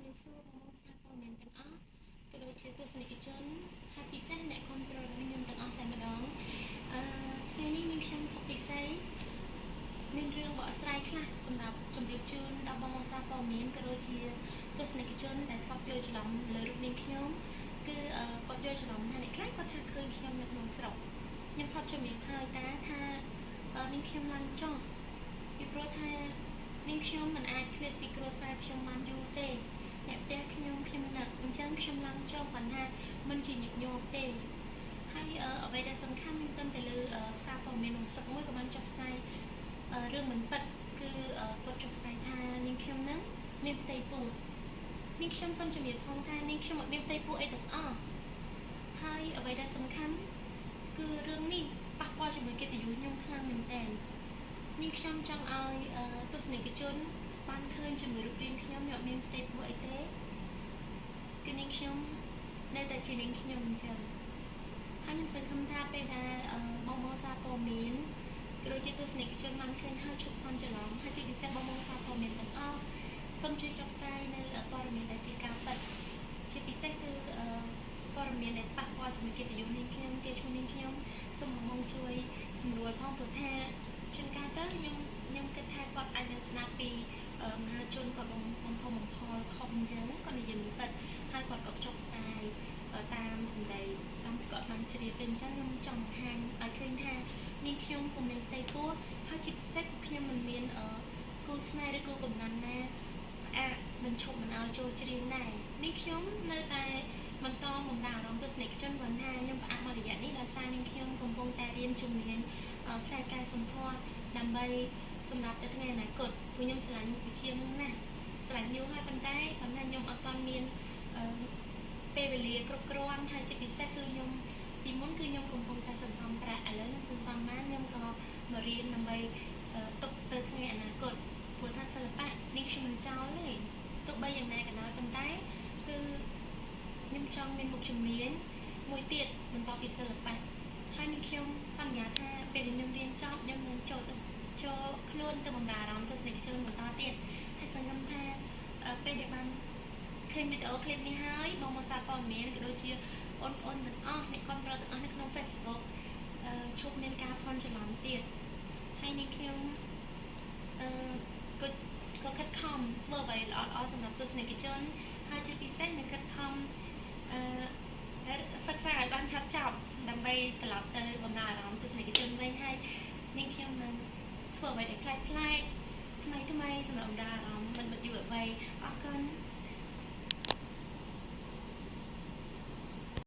រាបសួរបងប្អូនសារព័ត៌មានទាំងអស់ក៏ដូចជាទស្សនិកជនហើយពិសេសអ្នកគ្រប់គ្រងខ្ញុំទាំងអស់តែម្ដងអឺថ្ងៃនេះនាងខ្ញុំសុកពិសីមានរឿងបកស្រាយខ្លះសម្រាប់ជម្រាបជូនដល់បងប្អូនសារព័ត៌មានក៏ដូចជាទស្សនិកជនដែលធ្លាប់យល់ច្រឡំលើរូបនាងខ្ញុំគឺគាត់យល់ច្រឡំថាអ្នកខ្លះគាត់ថាឃើញខ្ញុំនៅក្នុងស្រុកខ្ញុំធ្លាប់ជម្រាបហើយតាថានាងខ្ញុំឡើងចុះពីព្រោះថានាងខ្ញុំមិនអាចឃ្លាតពីគ្រួសារខ្ញុំបានយូរទេអ្នកផ្ទះខ្ញុំខ្ញុំនឹកអញ្ចឹងខ្ញុំឡើងចុះគាត់ថាមិនជាញឹកញាប់ទេហើយអ្វីដែលសំខាន់ខ្ញុំទើបតែលើសារព័ត៌មានក្នុងស្រុកមួយក៏បានចុះផ្សាយរឿងមិនពិតគឺគាត់ចុះផ្សាយថានាងខ្ញុំនឹងមានផ្ទៃពោះនាងខ្ញុំសូមជម្រាបផងថានាងខ្ញុំអត់មានផ្ទៃពោះអីទាំងអស់ហើយអ្វីដែលសំខាន់គឺរឿងនេះប៉ះពាល់ជាមួយកិត្តិយសខ្ញុំខ្លាំងមែនទែននាងខ្ញុំចង់ឲ្យទស្សនិកជនបានឃើញជាមួយរូបរាងខ្ញុំខ្ញុំអត់មានផ្ទៃពោះអីទេគឺនាងខ្ញុំនៅតែជានាងខ្ញុំអញ្ចឹងហើយខ្ញុំសង្ឃឹមថាពេលដែលបងប្អូនសារព័ត៌មានក៏ដូចជាទស្សនិកជនបានឃើញហើយឈប់ភ័ន្តច្រឡំហើយជាពិសេសបងប្អូនសារព័ត៌មានទាំងអស់សូមជួយចុះផ្សាយនៅព័ត៌មានដែលជាការពិតជាពិសេសគឺព័ត៌មានដែលប៉ះពាល់ជាមួយកិត្តិយសនាងខ្ញុំគេឈ្មោះនាងខ្ញុំសូមបងជួយសម្រួលផងព្រោះថាជួនកាលទៅខ្ញុំគិតថាគាត់អាចនឹងស្ដាប់ពីមហាជនគាត់បំបំផុសបំផុលខុសអញ្ចឹងគាត់និយាយមិនពិតហើយគាត់ក៏ចុះផ្សាយតាមសម្ដីតាមគាត់បានជ្រាបទៅអញ្ចឹងខ្ញុំចង់បង្ហាញឲ្យឃើញថានាងខ្ញុំពុំមានផ្ទៃពោះហើយជាពិសេសខ្ញុំមិនមានគូស្នេហ៍ឬគូកំណាន់ណាផ្អាកបញ្ឈប់មិនឲ្យចូលច្រៀងដែរនាងខ្ញុំនៅតែបន្តបំរើអារម្មណ៍ទស្សនិកជនគាត់ថាខ្ញុំផ្អាកមករយៈនេះដោយសារនាងខ្ញុំកំពុងតែរៀនជំនាញផ្នែកកែសម្ផស្សដើម្បីសម្រាប់ទៅថ្ងៃអនាគតព្រោះខ្ញុំស្រឡាញ់មុខវិជ្ជានោះណាស់ស្រឡាញ់យូរហើយប៉ុន្តែគាត់ថាខ្ញុំអត់ទាន់មានពេលវេលាគ្រប់គ្រាន់ហើយជាពិសេសគឺខ្ញុំពីមុនគឺខ្ញុំកំពុងតែសន្សំប្រាក់ឥឡូវខ្ញុំសន្សំបានខ្ញុំក៏មករៀនដើម្បីទុកទៅថ្ងៃអនាគតព្រោះថាសិល្បៈនេះខ្ញុំមិនចោលទេទោះបីយ៉ាងណាក៏ដោយប៉ុន្តែគឺខ្ញុំចង់មានមុខជំនាញមួយទៀតបន្តពីសិល្បៈហើយនឹងខ្ញុំសន្យាថាពេលដែលខ្ញុំរៀនចប់ខ្ញុំនឹងចូលទៅចូលខ្លួនទៅបម្រើអារម្មណ៍ទស្សនិកជនបន្តទៀតហើយសង្ឃឹមថាពេលដែលបានឃើញវីដេអូឃ្លីបនេះហើយបងមកសារព័ត៌មានក៏ដូចជាបងប្អូនទាំងអស់អ្នកគាំទ្រទាំងអស់នៅក្នុង Facebook ឈប់មានការភ័ន្តច្រឡំទៀតហើយនេះខ្ញុំអឺក៏ក៏ខិតខំធ្វើអ្វីល្អៗសម្រាប់ទស្សនិកជនហើយជាពិសេសនឹងខិតខំអឺសិក្សាឲ្យបានឆាប់ចប់ដើម្បីត្រឡប់ទៅបំរើអារម្មណ៍ទស្សនិកជនវិញហើយនាងខ្ញុំនឹងធ្វើអ្វីដែលប្លែកៗថ្មីថ្មីសម្រាប់បំរើអារម្មណ៍មិត្តមិត្តយុវវ័យអរគុណ។